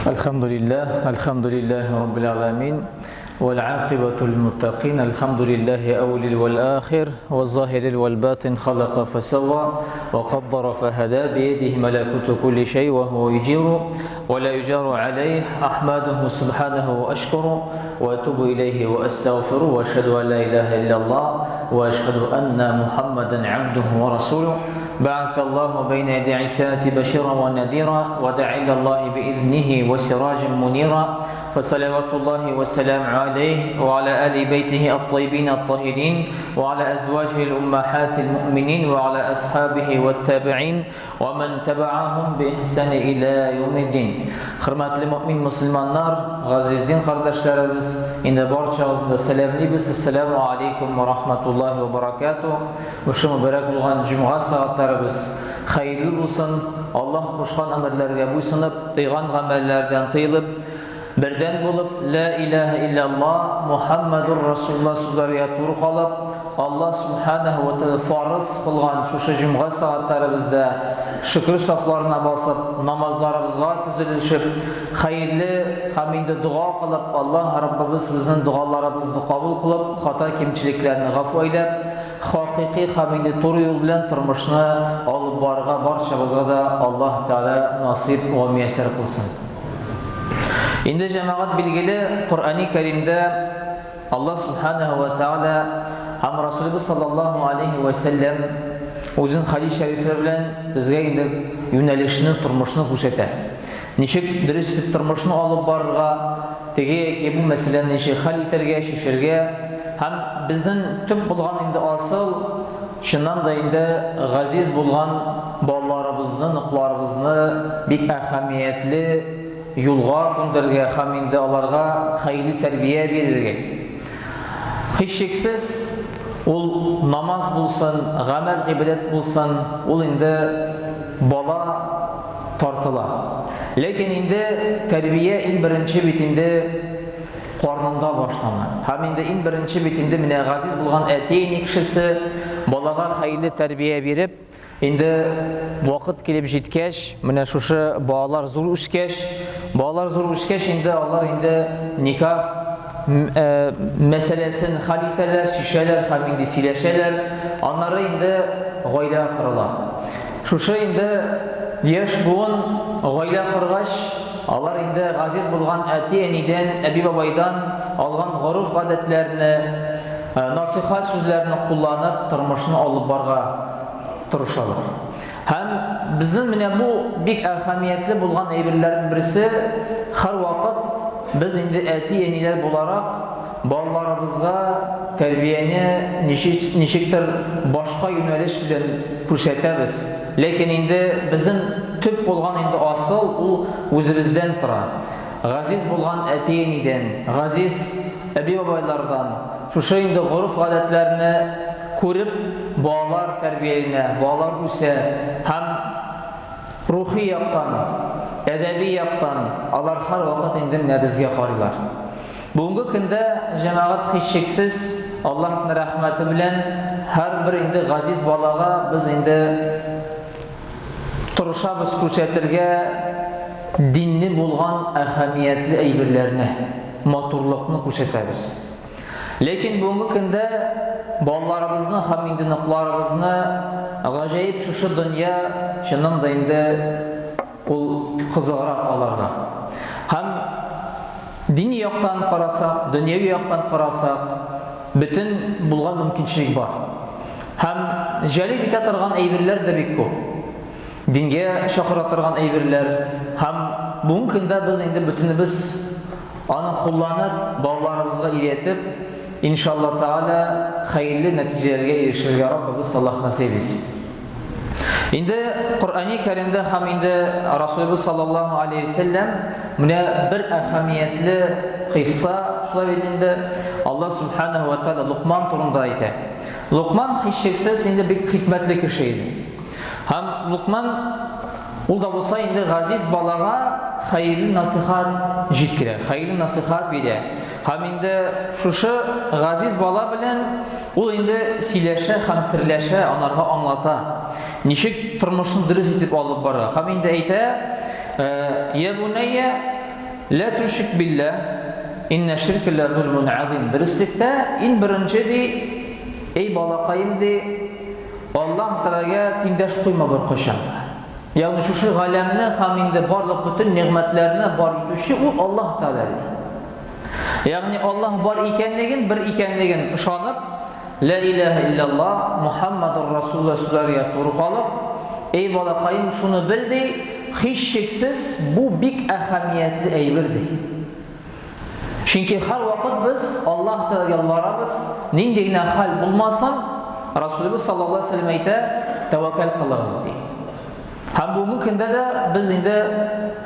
Әлхәмдүлилләһ, әлхәмдүлилләһи раббил аламин, вәл акибату лил-муттакин, әлхәмдүлилләһи әүвәлил вәл ахир, вәз-заһирил вәл батин, халака фәсәвва, вә каддара фәһәдә, биядиһи мәләкуту кулли шәй, вә һуа юҗиру, вә ла юҗару аләйһ, ахмадуху субханаһу вә ашкуру, вә атубу иләйһи вә әстәгъфиру, вә ашһәду ан ла илаһа илляллаһ, вә ашһәду анна Мухаммадан абдуху вә расулуһ. بعث الله بين يدي عيسى بشيرا ونذيرا وداعيا إلى الله بإذنه وسراجا منيرا فصلوات الله والسلام عليه وعلى آل بيته الطيبين الطاهرين وعلى أزواجه الأمهات المؤمنين وعلى أصحابه والتابعين ومن تبعهم بإحسان إلى يوم الدين. Хөрмәтле мөмин мөселманнар, газиз дин кардәшләребез, инде барчагызны да сәламлибез. Ассаламу алейкум ва рахматуллахи ва баракату. Шушы мөбарәк булган җомга сәгатьләребез хәерле булсын. Аллаһ кушкан әмерләргә буйсынып, тыйган гамәлләрдән тыелып, бердән булып, Ла илаһа илляллаһ, Мухаммадур Расулуллаһ сүзләргә туры калып, Аллаһ субханаһу ва тааля фарыз кылган шушы җомга сәгатьләребездә шөкер сафларына басып, намазларыбызга төзелешеп, хәерле һәм инде дога кылып, Аллаһ Раббыбыз безнең догаларыбызны кабул кылып, хата-кимчелекләрне гафу әйләп, Хакыйкый һәм инде туры юл белән тормышны алып барырга барчабызга да Аллаһ Тәгалә насыйп вә мияссәр кылсын. Инде җәмәгать билгеле, Коръәни Кәримдә Аллаһ Субханаһу ва Тәгалә һәм Расулыбыз саллаллаһу алейхи ва сәлләм үзен хадис шәрифләр белән безгә инде юнәлешне, тормышны күрсәтә. Ничек дөрес итеп тормышны алып барырга, теге яки бу мәсьәләне ничек хәл итәргә, чишәргә һәм безнең төп булган инде асыл, чыннан да инде газиз булган балаларыбызны, ныкларыбызны бик әһәмиятле юлга күндерергә һәм инде аларга хәерле тәрбия бирергә. Һичшиксез, ул намаз булсын, гамәл гыйбадәт булсын, ул инде бала тартыла. Ләкин инде тәрбия иң беренче бит инде карнында башлана. Һәм инде иң беренче бит инде менә газиз булган әти-әни кешесе балага хәерле тәрбия биреп, инде вакыт килеп җиткәч, менә шушы балалар зур үскәч, балалар зур үскәч инде алар инде никах э, мәсьәләсен хәл итәләр, чишәләр һәм инде сөйләшәләр. Аннары инде гаилә корыла. Шушы инде яшь буын гаилә коргач, алар инде газиз булган әти-әнидән, әби-бабайдан алган гореф-гадәтләрне, э, насыйхат сүзләрне кулланып тормышны алып барга тырышалар. Һәм безнең менә бу бик әһәмиятле булган әйберләрнең берсе, һәрвакыт без инде әти-әниләр буларак балаларыбызга тәрбияне ничек, ничектер башка юнәлеш белән күрсәтәбез. Ләкин инде безнең төп булган инде асыл ул үзебездән тора. Газиз булган әти-әнидән, газиз әби-бабайлардан шушы инде гореф-гадәтләрне күреп балалар тәрбияләнә, балалар үсә һәм рухи яктан, әдәби яктан алар һәрвакыт инде менә безгә карыйлар. Бүгенге көндә җәмәгать һичшиксез Аллаһның рәхмәте белән һәрбер инде газиз балага без инде тырышабыз күрсәтергә динне булган әһәмиятле әйберләрне, матурлыкны күрсәтәбез. Ләкин бүгенге көндә балаларыбызны һәм инде ныкларыбызны гаҗәеп шушы дөнья чыннан да инде ул кызыграк аларга. Һәм дини яктан карасак, дөньяви яктан карасак, бөтен булган мөмкинчелек бар. Һәм җәлеп итә торган әйберләр дә бик күп. Дингә чакыра торган әйберләр һәм бүгенге көндә без инде бөтенебез аны кулланып, балаларыбызга өйрәтеп, иншалла тааля хәерле нәтиҗәләргә ирешергә Раббыбыз Аллаһ насыйп итсен. Инде Коръәни Кәримдә һәм инде Расулыбыз саллаллаһу алейхи вәсәлләм менә бер әһәмиятле кыйсса шулай бит инде Аллаһ субханаһу ва тааля Лукман турында әйтә. Лукман һичшиксез инде бик хикмәтле кеше иде. Һәм Лукман ул да булса инде газиз балага хәерле насыйхат җиткерә, хәерле насыйхат бирә. Һәм инде шушы газиз бала белән ул инде сөйләшә һәм серләшә, анарга аңлата. Ничек тормышын дөрес итеп алып бара. Һәм инде әйтә, «Я бунайя, Лә түшик биллә, иннә ширкә лә зулмун азим. Дөреслектә, иң беренче ди, эй балакаем ди, Аллаһ Тәгаләгә тиңдәш куйма беркайчан да. Ягъни шушы галәмне һәм инде барлык бөтен нигъмәтләрне бар итүче ул Аллаһ Тәгалә ди. Ягъни Аллаһ бар икәнлеген, бер икәнлеген ышанып, Лә иләһә илляллаһ, Мухаммадур Расулуллаһ сүзләргә туры калып, эй балакаем, шуны бел ди, һичшиксез бу бик әһәмиятле әйбер ди. Чөнки һәрвакыт без Аллаһ Тәгаләгә ялварабыз, нинди генә хәл булмасын, Расулыбыз саллаллаһу алейһи вәсәлләм әйтә, тәвәккәл кылыгыз ди. Һәм бүгенге көндә дә без инде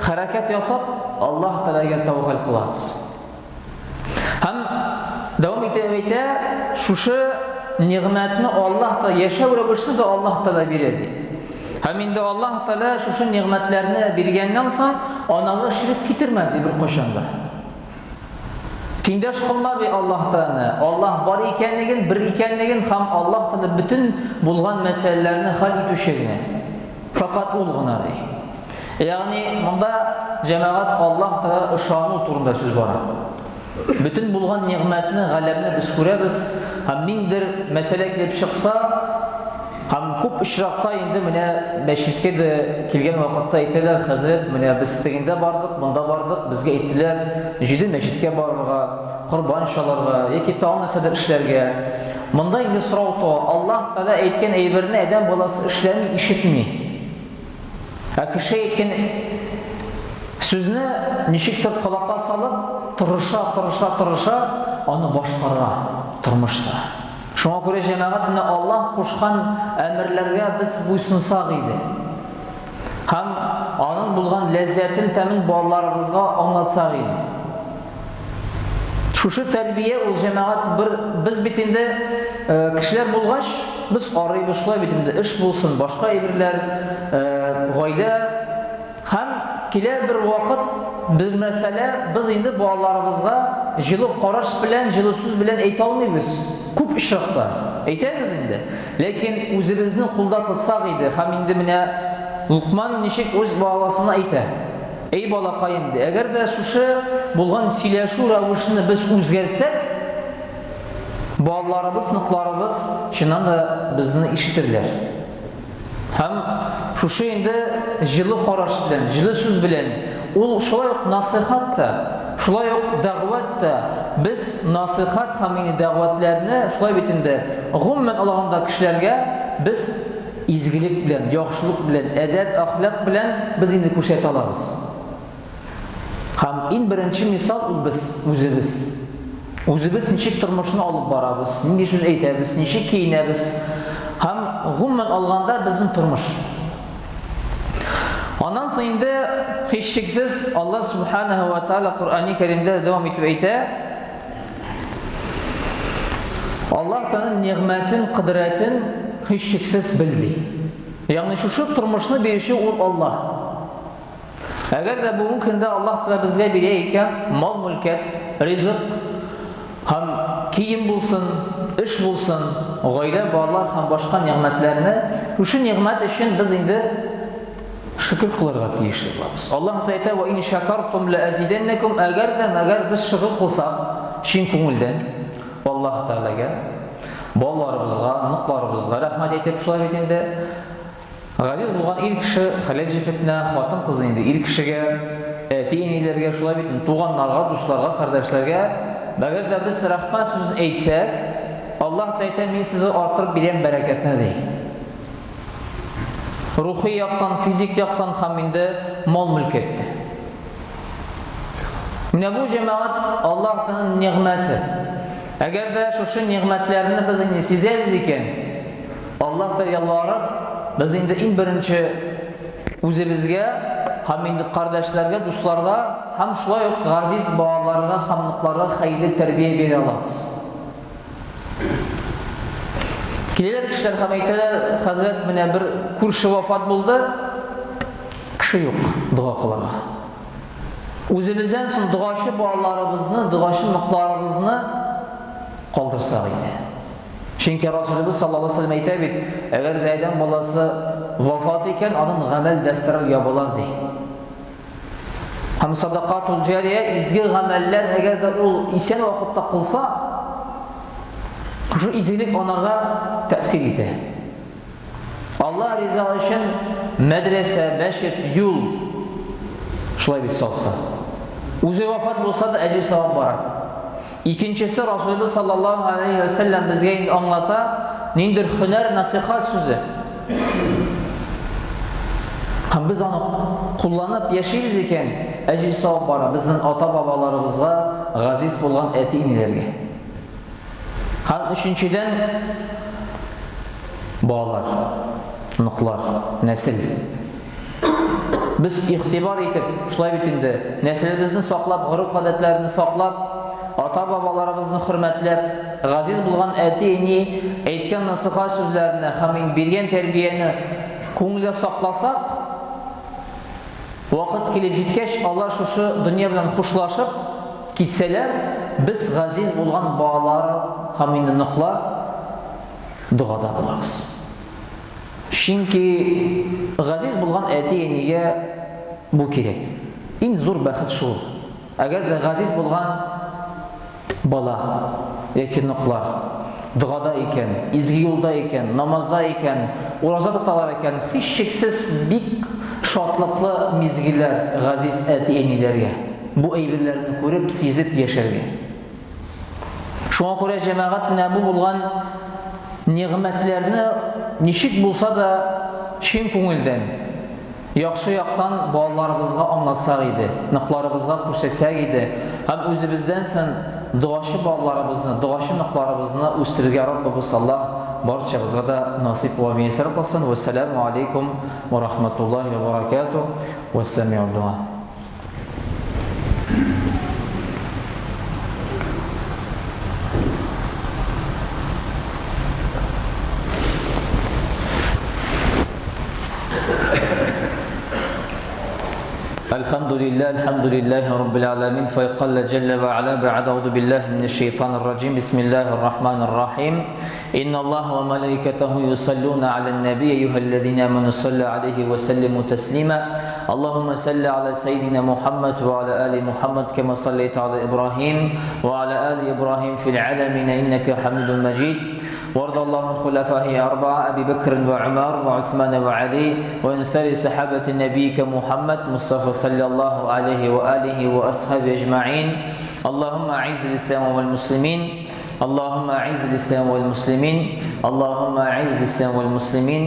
хәрәкәт ясап, Аллаһ Тәгаләгә тәвәккәл кылабыз. Һәм дәвам итә әйтә, шушы нигъмәтне Аллаһ та яшәү рәвешне дә Аллаһ Тәгалә бирә ди. Һәм инде Аллаһ Тәгалә шушы нигъмәтләрне биргәннән соң, анага ширк китермә ди беркайчан да. Тиңдәш кылма ди Аллаһ Тәгаләне. Аллаһ бар икәнлеген, бер икәнлеген һәм Аллаһ Тәгалә бөтен булган мәсьәләләрне хәл итүче генә. Фәкать ул гына ди. Ягъни монда җәмәгать Аллаһ Тәгаләгә ышану турында сүз бара. Бөтен булган нигъмәтне, галәмне без күрәбез һәм ниндер мәсьәлә килеп чыкса, һәм күп очракта инде менә мәчеткә дә килгән вакытта әйтәләр, хәзрәт, менә без тегендә бардык, монда бардык, безгә әйттеләр, җиде мәчеткә барырга, корбан чалырга яки тагын нәрсәдер эшләргә. Монда инде сорау туа, Аллаһ Тәгалә әйткән әйберне адәм баласы эшләми, ишетми. Ә кеше әйткән сүзне ничектер колакка салып, тырыша, тырыша, тырыша, аны башкара тормышта. Шуңа күрә җәмәгать менә Аллаһ кушкан әмерләргә без буйсынсак иде. Һәм аның булган ләззәтен, тәмен балаларыбызга аңлатсак иде. Шушы тәрбия ул җәмәгать бер без бит инде э, кешеләр булгач, без арыйбыз шулай бит инде эш булсын, башка әйберләр, э, гаилә һәм килә бер вакыт бер мәсьәлә без инде балаларыбызга җылы караш белән, җылы сүз белән әйтә алмыйбыз. Күп очракта әйтәбез инде. Ләкин үзебезне кулда тотсак иде һәм инде менә Лукман ничек үз баласына әйтә. Әй балакаем, ди, әгәр дә шушы булган сөйләшү рәвешне без үзгәртсәк, балаларыбыз, ныкларыбыз чыннан да безне ишетерләр. Һәм шушы инде җылы караш белән, җылы сүз белән, ул шулай ук насыйхат та, шулай ук дәгъват та, без насыйхат һәм инде дәгъватләрне шулай бит инде, гомумән алганда кешеләргә без Изгелек белән, яхшылык белән, әдәп, әхлак белән без инде күрсәтә алабыз. Һәм иң беренче мисал ул без үзебез. Үзебез ничек тормышны алып барабыз, нинди сүз әйтәбез, ничек киенәбез. Һәм гомумән алганда безнең тормыш. Аннан соң инде һичшиксез Аллаһ субханаһу ва тааля Коръәни Кәримдә дәвам итеп әйтә, Аллаһ Тәгаләнең нигъмәтен, кодрәтен һичшиксез бел ди. Ягъни шушы тормышны бирүче ул Аллаһ. Әгәр дә бүгенге көндә Аллаһ Тәгалә безгә бирә икән мал-мөлкәт, ризык һәм кием булсын, эш булсын, гаилә, балалар һәм башка нигъмәтләрне, шушы нигъмәт өчен без инде шөкер кылырга тиешле булабыз. Аллаһ Тәгалә әйтә: "Ва ин шакартум ла азиданнакум" Әгәр дә мәгәр без шөкер кылсак, чын күңелдән Аллаһ Тәгаләгә, балаларыбызга, оныкларыбызга рәхмәт әйтеп, шулай бит инде. Газиз булган ир кеше хәләл җефетенә, хатын-кыз инде ир кешегә, әти-әниләргә, шулай бит инде, туганнарга, дусларга, кардәшләргә, әгәр дә без рәхмәт сүзен әйтсәк, Аллаһ та әйтә, мин сезгә арттырып бирәм бәрәкәтне, ди. Рухи яктан, физик яктан һәм инде мал-мөлкәттә. Менә бу җәмәгать Аллаһның нигъмәте. Әгәр дә шушы нигъмәтләрне без инде сизәбез икән, Аллаһ та ялварып, без инде иң беренче үзебезгә һәм инде кардәшләргә, дусларга һәм шулай ук газиз балаларга һәм ныкларга хәерле тәрбия бирә алабыз. Киләләр кешеләр һәм әйтәләр, хәзрәт, менә бер күрше вафат булды, кеше юк дога кылырга. Үзебездән соң догачы балаларыбызны, догачы ныкларыбызны калдырсак иде. Чөнки Расулыбыз саллаллаһу алейһи вәсәлләм әйтә бит, әгәр дә адәм баласы вафат икән, аның гамәл дәфтәре ябыла ди. Һәм садакатул җария изге гамәлләр, әгәр дә ул исән вакытта кылса, шушы изгелек анарга тәэсир итә. Алла ризалыгы өчен мәдрәсә, мәчет, юл шулай бит салса. Үзе вафат булса да әҗер савап бара. Икенчесе Расулыбыз саллаллаһу алейхи ва сәлләм безгә инде аңлата, ниндер һөнәр насыйхат сүзе. Һәм без аны кулланып яшибез икән, әҗер савап бара безнең ата-бабаларыбызга, газиз булган әти-әниләргә. Һәм өченчедән балалар, оныклар, нәсел. Без игътибар итеп, шулай бит инде, нәселебезне саклап, гореф-гадәтләрне саклап, ата-бабаларыбызны хөрмәтләп, газиз булган әти-әни әйткән насыйхат сүзләрне һәм биргән тәрбияне күңелдә сакласак, вакыт килеп җиткәч, алар шушы дөнья белән хушлашып китсәләр, без газиз булган балалар һәм инде оныклар догада булабыз. Чөнки газиз булган әти-әнигә бу кирәк. Иң зур бәхет шул. Әгәр дә газиз булган бала яки оныклар догада икән, изге юлда икән, намазда икән, ураза тоталар икән, һичшиксез бик шатлыклы мизгелләр газиз әти-әниләргә. Бу әйберләрне күреп, сизеп яшәргә. Шуңа күрә җәмәгать менә бу булган нигъмәтләрне ничек булса да чын күңелдән, яхшы яктан балаларыбызга аңлатсак иде, ныкларыбызга күрсәтсәк иде һәм үзебездән соң догачы балаларыбызны, догачы ныкларыбызны үстерергә Раббыбыз Аллаһ барчабызга да насыйп вә мияссәр кылсын. Вәссәламу алейкум ва рахматуллаһи ва баракатуһ. Вәссәмиу дуа. الحمد لله الحمد لله رب العالمين فيقل جل وعلا بعد أعوذ بالله من الشيطان الرجيم بسم الله الرحمن الرحيم إن الله وملائكته يصلون على النبي أيها الذين آمنوا صلوا عليه وسلموا تسليما اللهم صل على سيدنا محمد وعلى آل محمد كما صليت على إبراهيم وعلى آل إبراهيم في العالمين إنك حميد مجيد وارض الله عن خلفائه أربعة أبي بكر وعمر وعثمان وعلي وعن سائر صحابة نبيك محمد مصطفى صلى الله عليه وآله وأصحابه أجمعين اللهم أعز الإسلام والمسلمين اللهم أعز الإسلام والمسلمين اللهم أعز الإسلام والمسلمين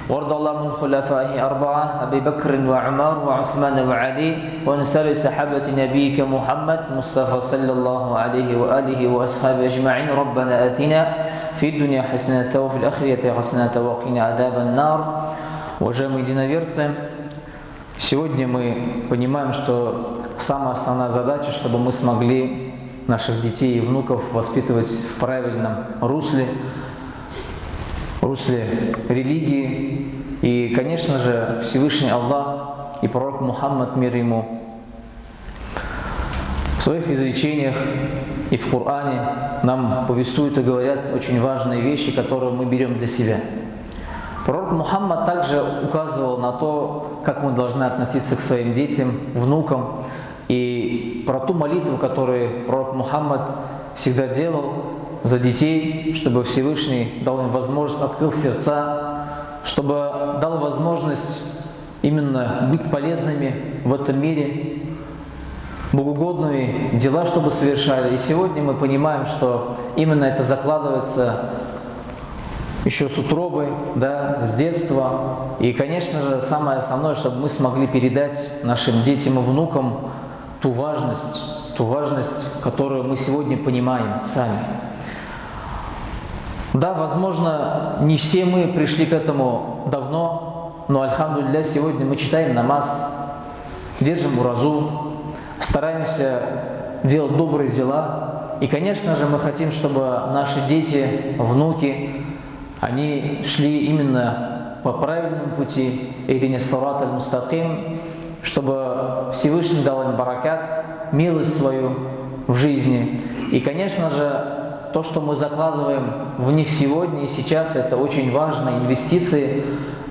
وارض الله من خلفائه أربعة أبي بكر وعمر وعثمان وعلي وعن سائر صحابة نبيك محمد مصطفى صلى الله عليه وآله وأصحابه أجمعين ربنا آتنا في الدنيا حسنة وفي الآخرة حسنة وقنا عذاب النار. Уважаемые единоверцы, сегодня мы понимаем, что самая основная задача, чтобы мы смогли наших детей и внуков воспитывать в правильном русле, русле религии. И, конечно же, Всевышний Аллах и пророк Мухаммад, мир ему, в своих изречениях и в Коране нам повествуют и говорят очень важные вещи, которые мы берем для себя. Пророк Мухаммад также указывал на то, как мы должны относиться к своим детям, внукам, и про ту молитву, которую пророк Мухаммад всегда делал за детей, чтобы Всевышний дал им возможность, открыл сердца, чтобы дал возможность именно быть полезными в этом мире, богоугодными дела, чтобы совершали. И сегодня мы понимаем, что именно это закладывается еще с утробы, да, с детства. И, конечно же, самое основное, чтобы мы смогли передать нашим детям и внукам ту важность, которую мы сегодня понимаем сами. Да, возможно, не все мы пришли к этому давно, но, альхамдулилля, сегодня мы читаем намаз, держим уразу, стараемся делать добрые дела. И, конечно же, мы хотим, чтобы наши дети, внуки, они шли именно по правильному пути, ихдина сират аль-мустаким, чтобы Всевышний дал им баракат, милость свою в жизни. И, конечно же, то, что мы закладываем в них сегодня и сейчас, это очень важные инвестиции,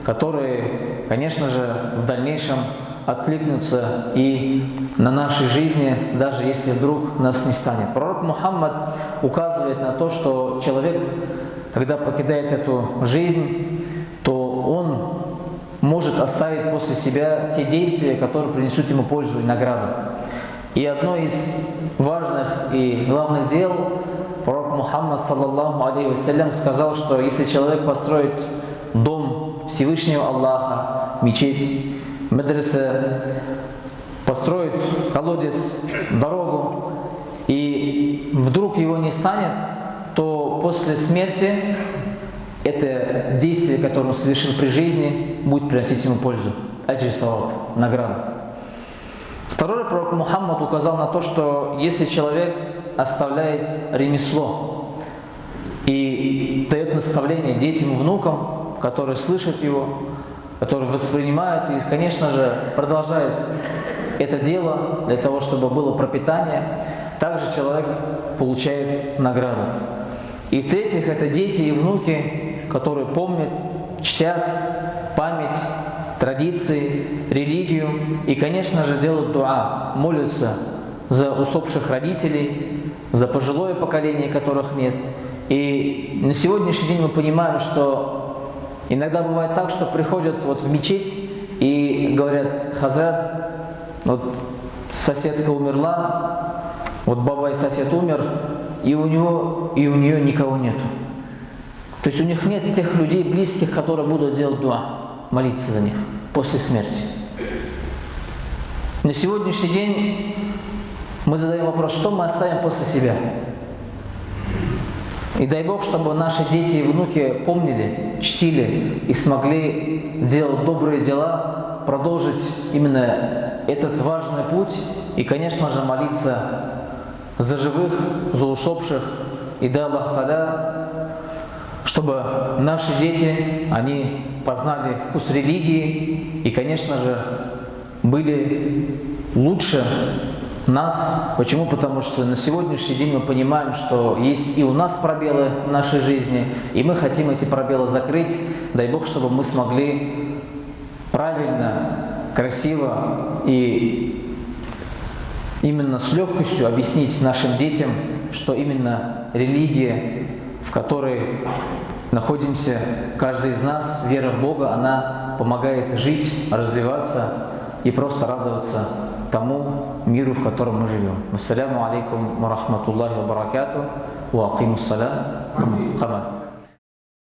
которые, конечно же, в дальнейшем откликнуться и на нашей жизни, даже если вдруг нас не станет. Пророк Мухаммад указывает на то, что человек, когда покидает эту жизнь, то он может оставить после себя те действия, которые принесут ему пользу и награду. И одно из важных и главных дел, пророк Мухаммад, саллаллаху алейхи вассалям, сказал, что если человек построит дом Всевышнего Аллаха, мечеть, медресе, построит колодец, дорогу, и вдруг его не станет, то после смерти это действие, которое он совершил при жизни, будет приносить ему пользу, аджр саваб, награду. Второй пророк Мухаммад указал на то, что если человек оставляет ремесло и дает наставление детям и внукам, которые слышат его, которые воспринимают и, конечно же, продолжают это дело для того, чтобы было пропитание, также человек получает награду. И в-третьих, это дети и внуки, которые помнят, чтят память, традиции, религию и, конечно же, делают дуа, молятся за усопших родителей, за пожилое поколение, которых нет. И на сегодняшний день мы понимаем, что иногда бывает так, что приходят вот в мечеть и говорят: «Хазрат, вот соседка умерла, вот баба и сосед умер, и у него, и у нее никого нету». То есть у них нет тех людей близких, которые будут делать дуа, молиться за них после смерти. На сегодняшний день мы задаем вопрос, что мы оставим после себя. И дай Бог, чтобы наши дети и внуки помнили, чтили и смогли делать добрые дела, продолжить именно этот важный путь и, конечно же, молиться за живых, за усопших. И дай Аллах Таля, чтобы наши дети, они познали вкус религии и, конечно же, были лучше нас. Почему? Потому что на сегодняшний день мы понимаем, что есть и у нас пробелы в нашей жизни, и мы хотим эти пробелы закрыть. Дай Бог, чтобы мы смогли правильно, красиво и именно с легкостью объяснить нашим детям, что именно религия, в которой находимся каждый из нас, вера в Бога, она помогает жить, развиваться и просто радоваться тому миру, в котором мы живем. Ассаляму алейкум ва рахматуллахи ва баракату, ва акимус салам, камат.